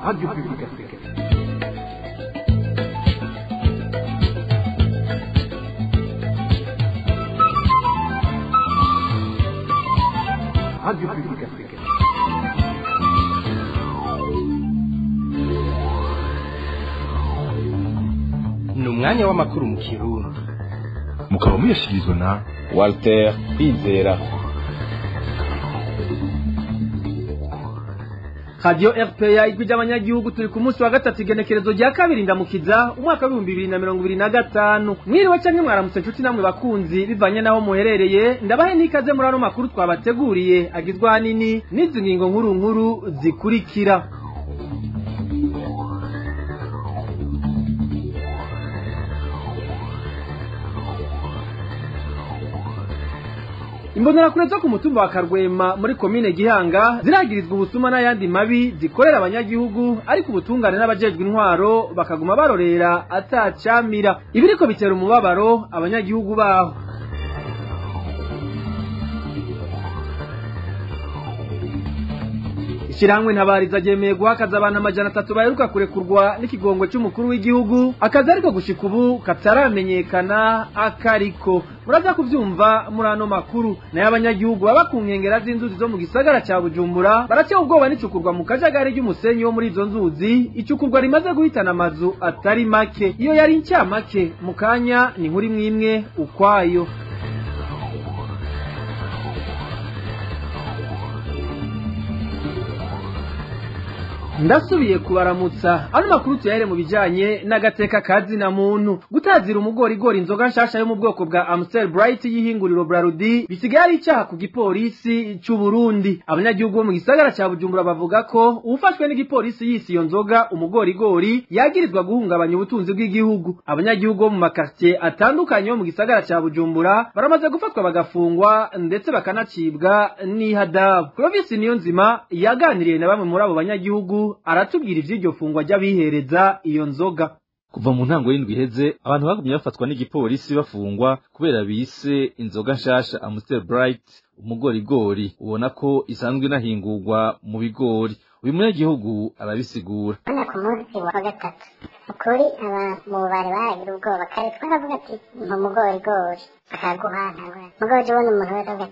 Radio Publique Africaine. Radio Publique Africaine. Ni umwanya w'amakuru mu Kirundi. Mukaba muyashyikirizwa na Walter Kwizera. Radio RPA, ijwi ry'abanyagihugu. Turi ku munsi wa gatatu, igenekerezo rya 2 Ndamukiza, umwaka w'2025. Mwiriwe canke mwaramutse, nshuti namwe bakunzi, bivanye naho muherereye. Ndabahe n'ikaze muri ano makuru twabateguriye, agizwe ahanini n'izi ngingo nkuru nkuru zikurikira. Imbonerakure zo ku mutumba wa Karwema muri komine Gihanga ziragirizwa ubusuma n'ayandi mabi zikorera abanyagihugu, ariko ubutungane n'abajejwe intwaro bakaguma barorera atacamira. Ibiriko bitera umubabaro abanyagihugu baho. Ishirahamwe Ntabariza ryemeye guhakaza abantu 300 baheruka kurekurwa n'ikigongo c'umukuru w'igihugu, akazi ariko gushika ubu kataramenyekana akariko. Muraza kuvyumva muri ano makuru. Nayo abanyagihugu baba ku nkengera z'inzuzi zo mu gisagara ca Bujumbura baratewe ubwoba n'icukurwa mu kajagari ry'umusenyi wo muri izo nzuzi, icukurwa rimaze guhitana amazu atari make. Iyo yari incamake, mu kanya ni nkuru imwe ukwayo. Ndasubiye kubaramutsa. Ano makuru tuyahere mu bijanye n'agateka kazi na muntu. Gutazira umugorigori inzoga nshasha yo mu bwoko bwa Amstel Bright y'ihinguriro Brarudi bisigaye ari icaha ku gipolisi c'u Burundi. Abanyagihugu bo mu gisagara ca Bujumbura bavuga ko uwufashwe n'igipolisi yisi iyo nzoga umugorigori yagirizwa guhungabanya ubutunzi bw'igihugu. Abanyagihugu bo mu makartier atandukanye yo mu gisagara ca Bujumbura baramaze gufatwa, bagafungwa, ndetse bakanacibwa n'ihadabu. Clovis Niyonzima yaganiriye na bamwe muri abo banyagihugu, aratubwira ivy'iryo fungwa ry'abihereza iyo nzoga. Kuva mu ntango y'indwi iheze, abantu bagumye bafatwa n'igipolisi bafungwa kubera bise inzoga nshasha Amstel Bright umugorigori, ubona ko isanzwe inahingurwa mu bigori. Uyu munyagihugu arabisigura. Hano ku munsi wa gatatu, ukuri abantu mu bari baragira ubwoba. Kare twaravuga ati mu mugorigori bakaguha, ntabwo mugabo ubona umuntu wese avuga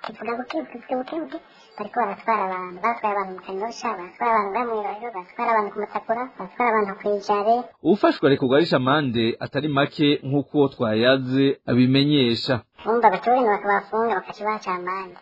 ati vuga buke buke, vuga buke buke. Bariko baratwara abantu, batwaye abantu mu Kanyosha, baratwara abantu bamwirahiro, baratwara abantu ku Mutakura, baratwara abantu kw'Ijabe. Uwufashwe arekurwa arisha amande atari make, nk'uko twayaze abimenyesha. Bumva abaturage bakabafunga, bakaca baca amande,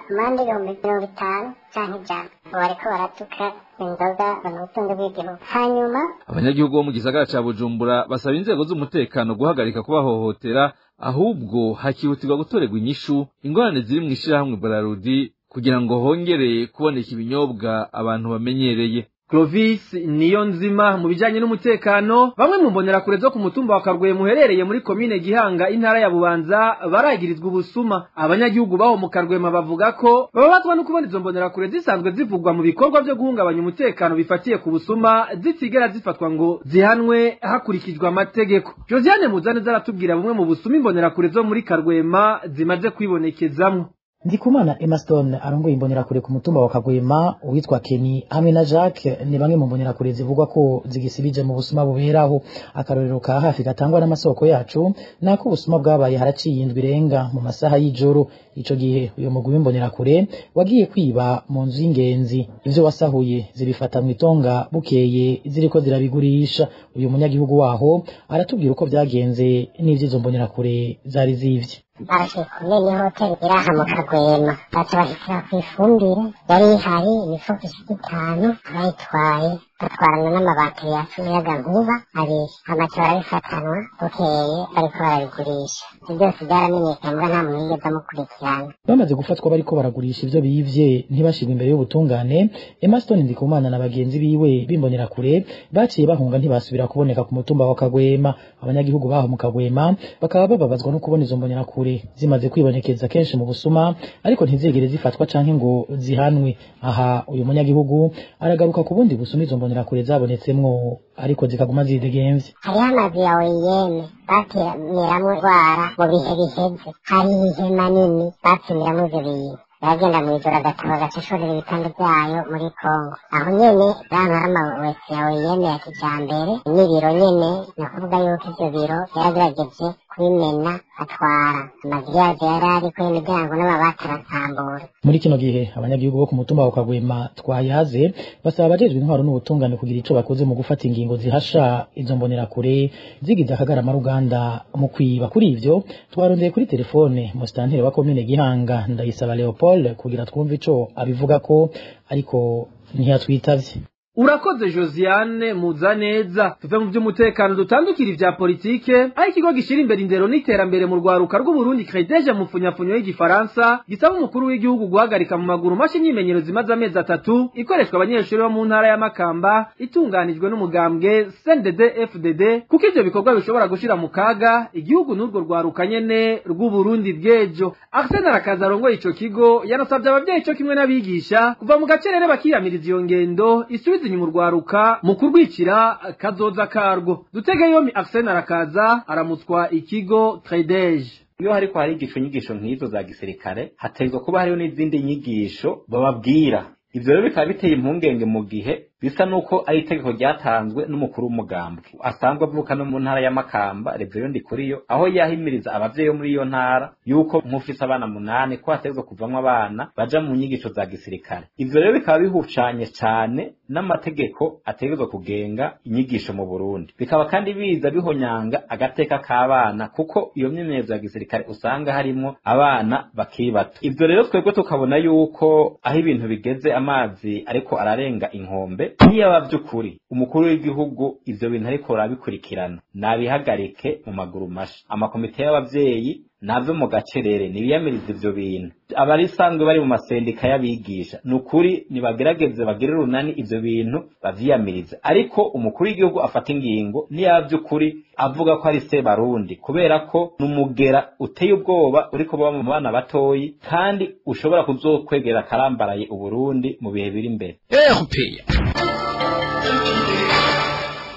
amande 50,000 canke 100, ngo bariko baratuka inzoga mu butunzi bw'igihugu. Hanyuma Abanyagihugu bo mu gisagara ca Bujumbura basaba inzego z'umutekano guhagarika kubahohotera, ahubwo hakihutirwa gutorerwa inyishu ingorane ziri mu ishirahamwe Brarudi kugira ngo hongere kuboneka ibinyobwa abantu bamenyereye. Clovis Niyonzima. Mu bijanye n'umutekano, bamwe mu mbonerakure zo ku mutumba wa Karwema muherereye muri komine Gihanga, intara ya Bubanza, baragirizwa ubusuma. Abanyagihugu baho mu Karwema bavuga ko bababazwa no kubona izo mbonerakure zisanzwe zivugwa mu bikorwa byo guhungabanya umutekano bifatiye ku busuma zitigera zifatwa ngo zihanwe hakurikijwe amategeko. Josiane Muzaneza aratubwira bumwe mu busuma imbonerakure zo muri Karwema zimaze kwibonekezamwo. Ndikumana Emma arongoye imbonerakure ku mutumba wa Kagwema, uwitwa Kenny hamwe na Jacques ni bamwe mu mbonerakure zivugwa ko zigisibije mu busuma buberaho. Akarorero ka hafi gatangwa n'amasoko yacu nako ubusuma bwabaye haraciye indwi irenga mu masaha y'ijoro. Ico gihe uyo mugwi w'imbonerakure wagiye kwiba mu nzu y'ingenzi, ivyo wasahuye zibifata mu itonga, bukeye ziriko zirabigurisha. Uyu munyagihugu waho aratubwira uko vyagenze n'ivyo mbonerakure zari zivye. Barashe kumena ihoteli iri aha mu Kagwema, baca bashikira ku ifumbire yari ihari, imifuko ishika 5 bayitwaye, batwarana n'amabati yatse umuyagankuba abiri. Amaca barabifatanwa, bukeye bariko barabigurisha. Ivyo byose byaramenyekanye, mbwa nta muntu yigeze amukurikirana. Bamaze gufatwa bariko baragurisha ivyo bivye, ntibashirwe imbere y'ubutungane. Emma Stone Ndikumana na bagenzi biwe b'imbonerakure baciye bahunga, ntibasubira kuboneka ku mutumba wa Kagwema. Abanyagihugu baho mu Kagwema bakaba bababazwa no kubona izo mbonerakure zimaze kwibonekeza kenshi mu busuma, ariko ntizigere zifatwa canke ngo zihanwe. Aha uyu munyagihugu aragaruka ku bundi busuma izo mbonerakure zabonetsemwo, ariko zikaguma zidegemvye. Hariho amazu ya OIM bapimiramwo indwara mu bihe biheze, hariho ihema nini bapimiramwo ivyo bintu. Yaragenda mw'ijoro agataba agaca ashorera ibitanda vyayo muri Kongo. Aho nyene bantu hari amawese yawe yemeye ya kijambere n'ibiro nyene, ni ukuvuga yuko ivyo biro yaragerageje kubimena atwara amagiriyaje yari ariko y'imiryango n'amabati arasambura. Muri kino gihe abanyagihugu bo ku mutumba wa Kagwema twayaze basaba abajejwe intwaro n'ubutungane kugira ico bakoze mu gufata ingingo zihasha izo mbonerakure zigize akagarama ruganda mu kwiba. Kuri ivyo twarondeye kuri telefone musitanteri wa komine Gihanga Ndayisaba Leopold kugira twumve ico abivuga ko, ariko ntiyatwitavye. Urakoze Josiane Muzaneza. Tuve mu by'umutekano dutandukira ivya politike, aho ikigo gishira imbere indero n'iterambere mu rwaruka rw'Uburundi Credeje mu funyafunyo y'igifaransa gisaba umukuru w'igihugu guhagarika mu maguru mashi imyimenyerezo imaze amezi 3 ikoreshwa abanyeshuri bo mu ntara ya Makamba itunganijwe n'umugambwe CNDD FDD, kuko ivyo bikorwa bishobora gushira mu kaga igihugu n'urwo rwaruka nyene rw'Uburundi bw'ejo. Arsene Arakaza arongoye ico kigo yanasabye abavyeyi co kimwe n'abigisha kuva mu gacerere bakiyamiriza iyo ngendo isubiza mu rwaruka mu kurwikira kazoza karwo. Dutege yomi Arsene Arakaza aramutswa ikigo Credeje. Iyo hariko harigishwa inyigisho nk'izo za gisirikare, hategezwa kuba hariho n'izindi nyigisho bababwira. Ivyo rero bikaba biteye impungenge mu gihe bisa nuko ari itegeko ryatanzwe n'umukuru w'umugambwe asanzwe avuka no mu ntara ya Makamba, Reverend Ndikuriyo, aho yahimiriza abavyeyi bo muri iyo ntara yuko nk'ufise abana 8 ko hategezwa kuvamwo abana baja mu nyigisho za gisirikare. Ivyo rero bikaba bihushanye cane n'amategeko ategezwa kugenga inyigisho mu Burundi, bikaba kandi biza bihonyanga agateka k'abana, kuko iyo myimenyerezo ya gisirikare usanga harimwo abana bakiri bato. Ivyo rero twebwe tukabona yuko aho ibintu bigeze amazi ariko ararenga inkombe. Niyaba vy'ukuri umukuru w'igihugu ivyo bintu ariko arabikurikirana, nabihagarike mu maguru masha. Amakomite y'abavyeyi navyo mu gacerere nibiyamiriza ivyo bintu. Abarisanzwe bari mu masendika y'abigisha nukuri nibagerageze bagire urunani ivyo bintu bavyiyamirize, ariko umukuru w'igihugu afata ingingo niyaba vy'ukuri avuga ko ari se Barundi, kubera ko numugera uteye ubwoba uriko baba mu bana batoyi kandi ushobora kuzokwegera karambaraye Uburundi mu bihe biri imbere.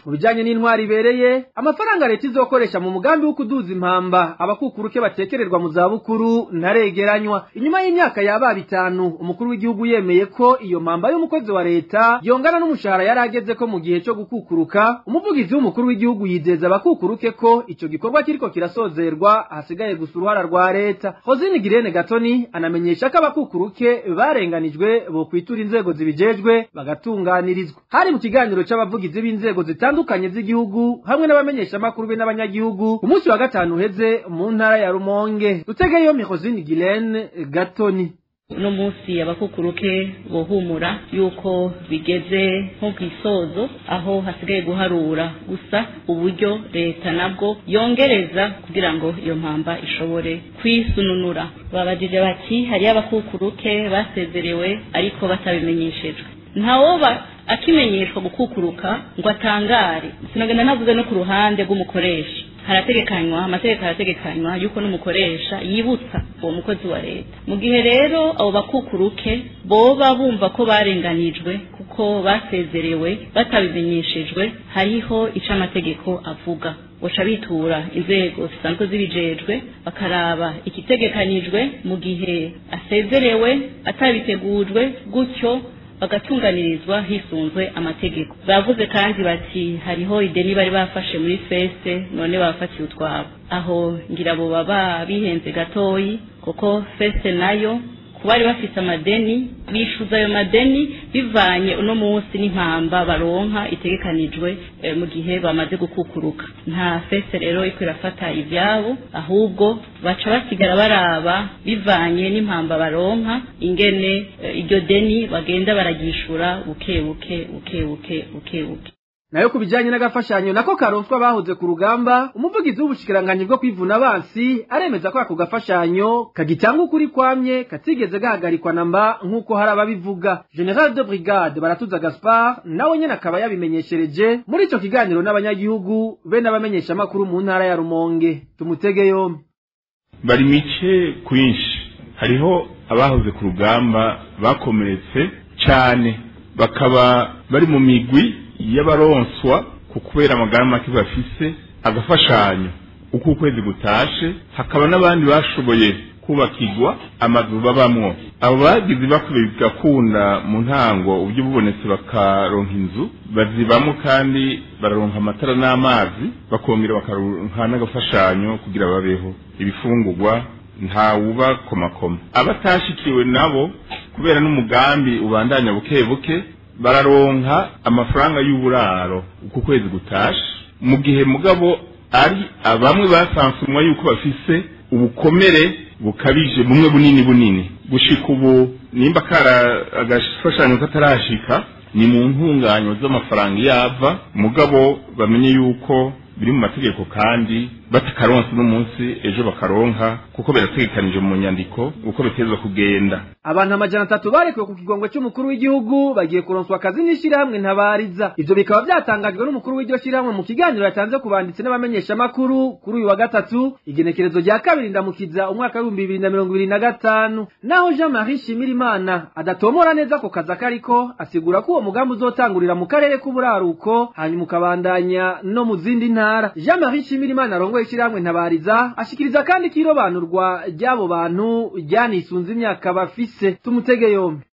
Mu bijanye n'intwari ibereye, amafaranga leta izokoresha mu mugambi wo kuduza impamba abakukuruke batekererwa mu zabukuru ntaregeranywa. Inyuma y'imyaka yaba 5 umukuru w'igihugu yemeye ko iyo mpamba y'umukozi wa leta yongana n'umushahara yarageze ko mu gihe cyo gukukuruka. Umuvugizi w'umukuru w'igihugu yizeza abakukuruke ko ico gikorwa kiriko kirasozerwa, hasigaye gusa uruhara rwa leta. Hozini Girene Gatoni anamenyesha ko abakukuruke barenganijwe bo kwitura inzego zibijejwe bagatunganirizwa. Hari mu kiganiro c'abavugizi b'inzego zitandukanye z'igihugu hamwe n'abamenyesha makuru be n'abanyagihugu ku munsi wa 5 uheze mu ntara ya Rumonge. Dutegeyo Mihozini Gilene Gatoni. Uno munsi abakukuruke bohumura yuko bigeze nko kw'isozo, aho hasigaye guharura gusa uburyo leta nabwo yongereza kugira ngo iyo mpamba ishobore kwisununura. Babajije bati hariyo abakukuruke basezerewe ariko batabimenyeshejwe, ntawoba akimenyeshwa gukukuruka ngo atangare. Sinagenda navuze no ku ruhande rw'umukoresha, harategekanywa amategeko arategekanywa yuko n'umukoresha yibutsa uwo mukozi wa leta. Mu gihe rero abo bakukuruke boba bumva ko barenganijwe kuko basezerewe batabimenyeshejwe, hariho ico amategeko avuga, boca bitura inzego zisanzwe zibijejwe bakaraba ikitegekanijwe mu gihe asezerewe atabitegujwe, gutyo bagatunganirizwa hisunzwe amategeko. Bavuze kandi bati hariho ideni bari bafashe muri feste none bafatiye utwabo. Aho ngira bo baba bihenze gatoyi, kuko feste nayo kubari bafise amadeni bishuza ayo madeni bivanye uno munsi n'impamba baronka itegekanijwe mu gihe bamaze gukukuruka. Nta feste rero iko irafata ivyabo, ahubwo baca basigara baraba bivanye n'impamba baronka ingene iryo deni bagenda baragishura buke buke buke buke buke buke. Nayo kubijanye n'agafashanyo nako karonswa bahoze ku rugamba, umuvugizi w'ubushikiranganyi bwo kwivuna abansi aremeza ko ako gafashanyo kagitanga ukuri kwamye katigeze gahagarikwa namba nk'uko hari ababivuga. General de Brigade Baratuza Gaspard nawe nyene akaba yabimenyeshereje muri ico kiganiro n'abanyagihugu be n'abamenyesha makuru mu ntara ya Rumonge. Tumutege yombi. Bari mice kwinshi, hariho abahoze ku rugamba bakomeretse cane bakaba bari mu migwi y'abaronswa ku kubera amagara make bafise agafashanyo uko ukwezi gutashe, hakaba n'abandi bashoboye Kubakirwa amazu babamwo. Abo bagize bakwiye bigakunda mu ntango uburyo bubonetse bakaronka inzu bazibamo, kandi bararonka amatara n'amazi, bakongera bakaronka n'agafashanyo kugira babeho, ibifungurwa, ntawuba komakoma. Abatashikiwe nabo, kubera n'umugambi ubandanya buke buke, bararonka amafaranga y'uburaro uko kwezi gutashe, mu gihe mugabo ari abamwe basansumwa yuko bafise ubukomere bukabije bumwe bunini bunini. Gushika ubu nimba kara agafashanyo katarashika, ni mu ntunganyo z'amafaranga yava, mugabo bamenye yuko biri mu mategeko, kandi batakaronse n'umunsi ejo bakaronka, kuko birategekanije mu nyandiko uko bitezwa kugenda. Abantu 300 barekuwe ku kigongwe cy'umukuru w'igihugu bagiye kuronswa akazi n'ishirahamwe Ntabariza. Ivyo bikaba byatangajwe n'umukuru w'iryo shirahamwe mu kiganiro yatanze ku banditsi n'abamenyesha makuru kuri uyu wa gatatu, igenekerezo rya 2 Ndamukiza umwaka wa 2025. Naho Jean Marie Shimirimana adatomora neza ko kaza kariko, asigura ko uwo mugambi uzotangurira mu karere k'uburaruko, hanyuma ukabandanya no mu zindi ntara. Jean Marie Shimirimana arongoye ishirahamwe Ntabariza ashikiriza kandi kirobanurwa ry'abo bantu ryanisunze imyaka bafise. Tumutege yombi.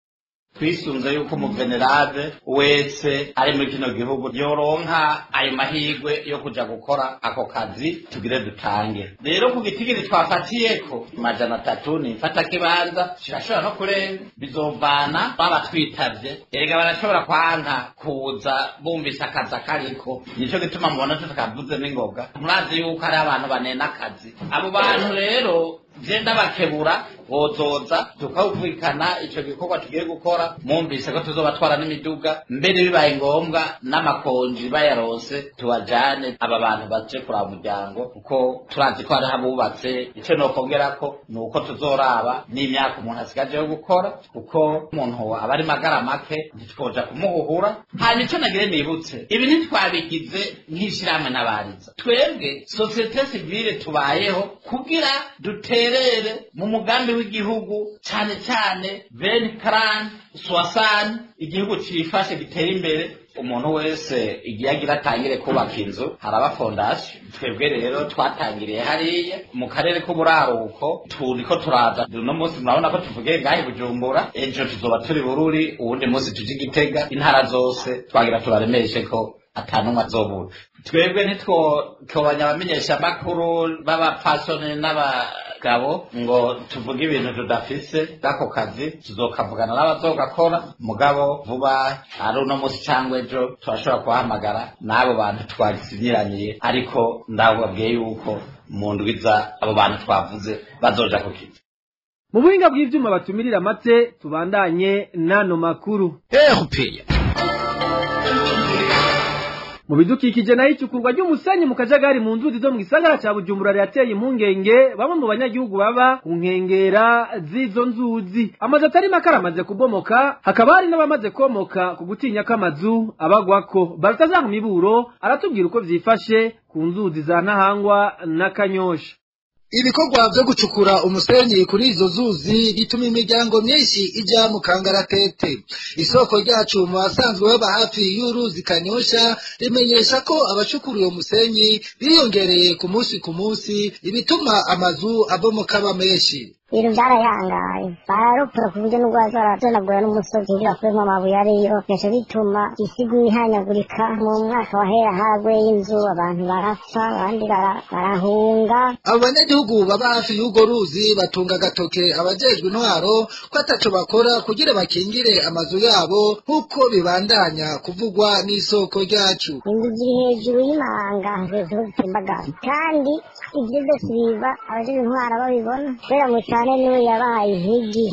Twisunze yuko umuvenerade wese ari muri kino gihugu yoronka ayo mahirwe yo kuja gukora ako kazi tugire dutange. Rero ku gitigiri twafatiyeko 300 ni mfatakibanza, kirashobora no kurenga, bizovana baba twitavye. Erega barashobora kwanka kuza bumvise akazi akariko, nico gituma mubona tutakavuze n'ingoga. Murazi yuko ari abantu banena akazi, abo bantu rero je ndabakebura bozoza tukawuvikana ico gikorwa tugiye gukora. Mwumvise ko tuzobatwara n'imiduga, mbere bibaye ngombwa n'amakonji bayarose tubajane, aba bantu baje kuraba umuryango, kuko turazi ko hariho abubatse. Ico nokongerako ni uko tuzoraba n'imyaka umuntu asigaje yo gukora, kuko umuntu aba ari magara make ntitwoja kumuhuhura. Hanyuma ico nagire nibutse, ibi ntitwabigize nk'ishirahamwe Ntabariza, twebwe société civile tubayeho kugira duterere mu mugambi w'igihugu, cyane cyane ben kran swasan, igihugu cifashe gitera imbere. Umuntu wese igihe agira atangire kubaka inzu haraba fondation. Twebwe rero twatangiriye hariya mu karere k'uburaruko, turiko turaza. Uno munsi murabona ko tuvugiye ngahe Bujumbura, ejo tuzoba turi Bururi, uwundi munsi tuje Igitega, intara zose twagira tubaremeshe ko atanumwe azobura. Twebwe ntitwokobanya abamenyesha makuru b'abapfasoni n'abagabo ngo tuvuge ibintu tudafise. Ako kazi tuzokavugana n'abazogakora, mugabo vuba ari uno munsi cyangwa ejo turashobora kubahamagara n'abo bantu twasinyiraniye, ariko ndababwiye yuko mu ndwiza abo bantu twavuze bazoja ku kizi. Mu buhinga bw'ivyuma batumirira amate, tubandanye nano makuru. Mu bidukikije naho, icukurwa ry'umusenyi mu kajagari mu nzuzi zo mu gisagara ca Bujumbura rirateye impungenge bamwe mu banyagihugu baba ku nkengera z'izo nzuzi. Amazu atari make aramaze kubomoka, hakaba hari n'abamaze komoka ku gutinya ko amazu abagwako. Baltazar Miburo aratubwira uko vyifashe ku nzuzi za Ntahangwa na Kanyosha. Ibikorwa vyo gucukura umusenyi kuri izo zuzi bituma imiryango myinshi ija mu kangaratete. Isoko ryacu mu basanzwe baba hafi y'uruzi Kanyosha rimenyesha ko abacukura uyo musenyi biyongereye ku munsi ku munsi, ibituma amazu abomoka aba menshi. Ibintu byarayangaye, bararupfura ku buryo n'ubwo bazarazonagura n'umusozi kugira bakuremo amabuye ariyo, bigaca bituma isi iguma ihanyagurika. Mu mwaka wahera haguye inzu, abantu barapfa, abandi barahunga. Abo banyagihugu baba hafi y'urwo ruzi batunga agatoke abajejwe intwaro ko ataco bakora kugira bakingire amazu yabo, nk'uko bibandanya kuvugwa n'isoko ryacu. Inzu ziri hejuru y'imanga, hejuru zitembagara, kandi ibyo byose biba abajejwe intwaro babibona, kubera mu cyane niwe yabaye intigi,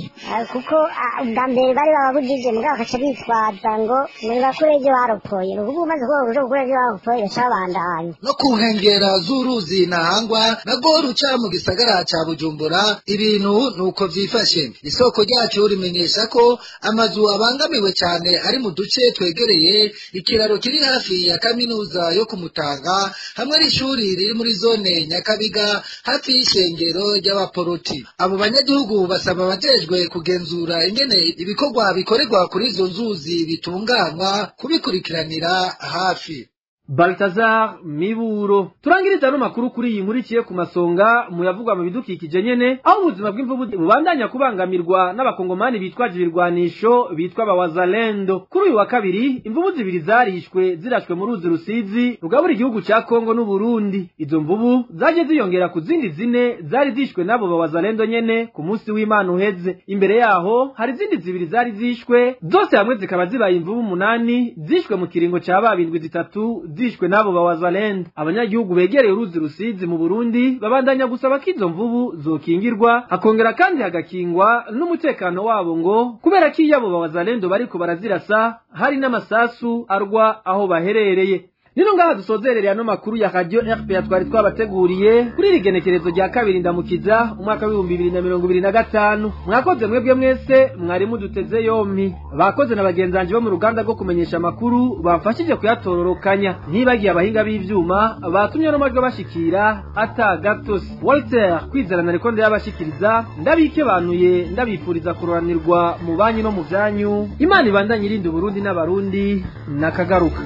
kuko ubwa mbere bari bababujije, mugabo bakaca bitwaza ngo ni bakure ibyo baropoye. Ni ukuvuga umaze kubona uburyo bukura ibyo baropoye, baca babandanya. No ku nkengera z'uruzi Ntahangwa narwo ruca mu gisagara ca Bujumbura, ibintu nuko vyifashe. Isoko ryacu rimenyesha ko amazu abangamiwe cane ari mu duce twegereye ikiraro kiri hafi ya kaminuza yo Kumutanga, hamwe n'ishuri riri muri zone Nyakabiga hafi y'ishengero ry'abaporoti. Abo banyagihugu basaba abajejwe kugenzura ingene ibikorwa bikorerwa kuri izo nzuzi bitunganywa kubikurikiranira hafi. Baltazar Miburo. Turangiriza no makuru kuri iyi nkuru iciye ku masonga muyavugwa mu bidukikije nyene, aho ubuzima bw'imvubu bubandanya kubangamirwa n'abakongomani bitwaje ibirwanisho bitwa abawazalendo. Kuri uyu wa kabiri imvubu zibiri zarishwe zirashwe mu ruzi Rusizi rugabura igihugu ca Kongo n'Uburundi. Izo mvubu zaje ziyongera ku zindi zine zari zishwe n'abo bawazalendo nyene ku munsi w'Imana uheze. Imbere yaho hari izindi zibiri zari zishwe, zose hamwe zikaba zibaye imvubu 8 zishwe mu kiringo ca babindwi zitatu zishwe n'abo bawazalendo. Abanyagihugu begereye uruzi Rusizi mu Burundi babandanya gusaba ko izo mvubu zokingirwa, hakongera kandi hagakingwa n'umutekano wabo, ngo kubera ko iyo abo bawazalendo bariko barazirasa hari n'amasasu arwa aho baherereye. Nino ngaha dusozerereye ano makuru ya Radio RPA twari twabateguriye kuri iri genekerezo rya 2 ndamukiza umwaka w'ibihumbi 2025. Mwakoze mwebwe mwese mwari muduteze yompi, bakoze na bagenzanje bo mu ruganda rwo kumenyesha amakuru bamfashije kuyatororokanya, ntibagiye abahinga b'ivyuma batumye no majwi bashikira ata gatosi. Walter Kwizera nariko ndayabashikiriza, ndabikebanuye ndabifuriza kuroranirwa mu banyu no mu vyanyu. Imana ibandanye irinde Burundi n'abarundi nakagaruka.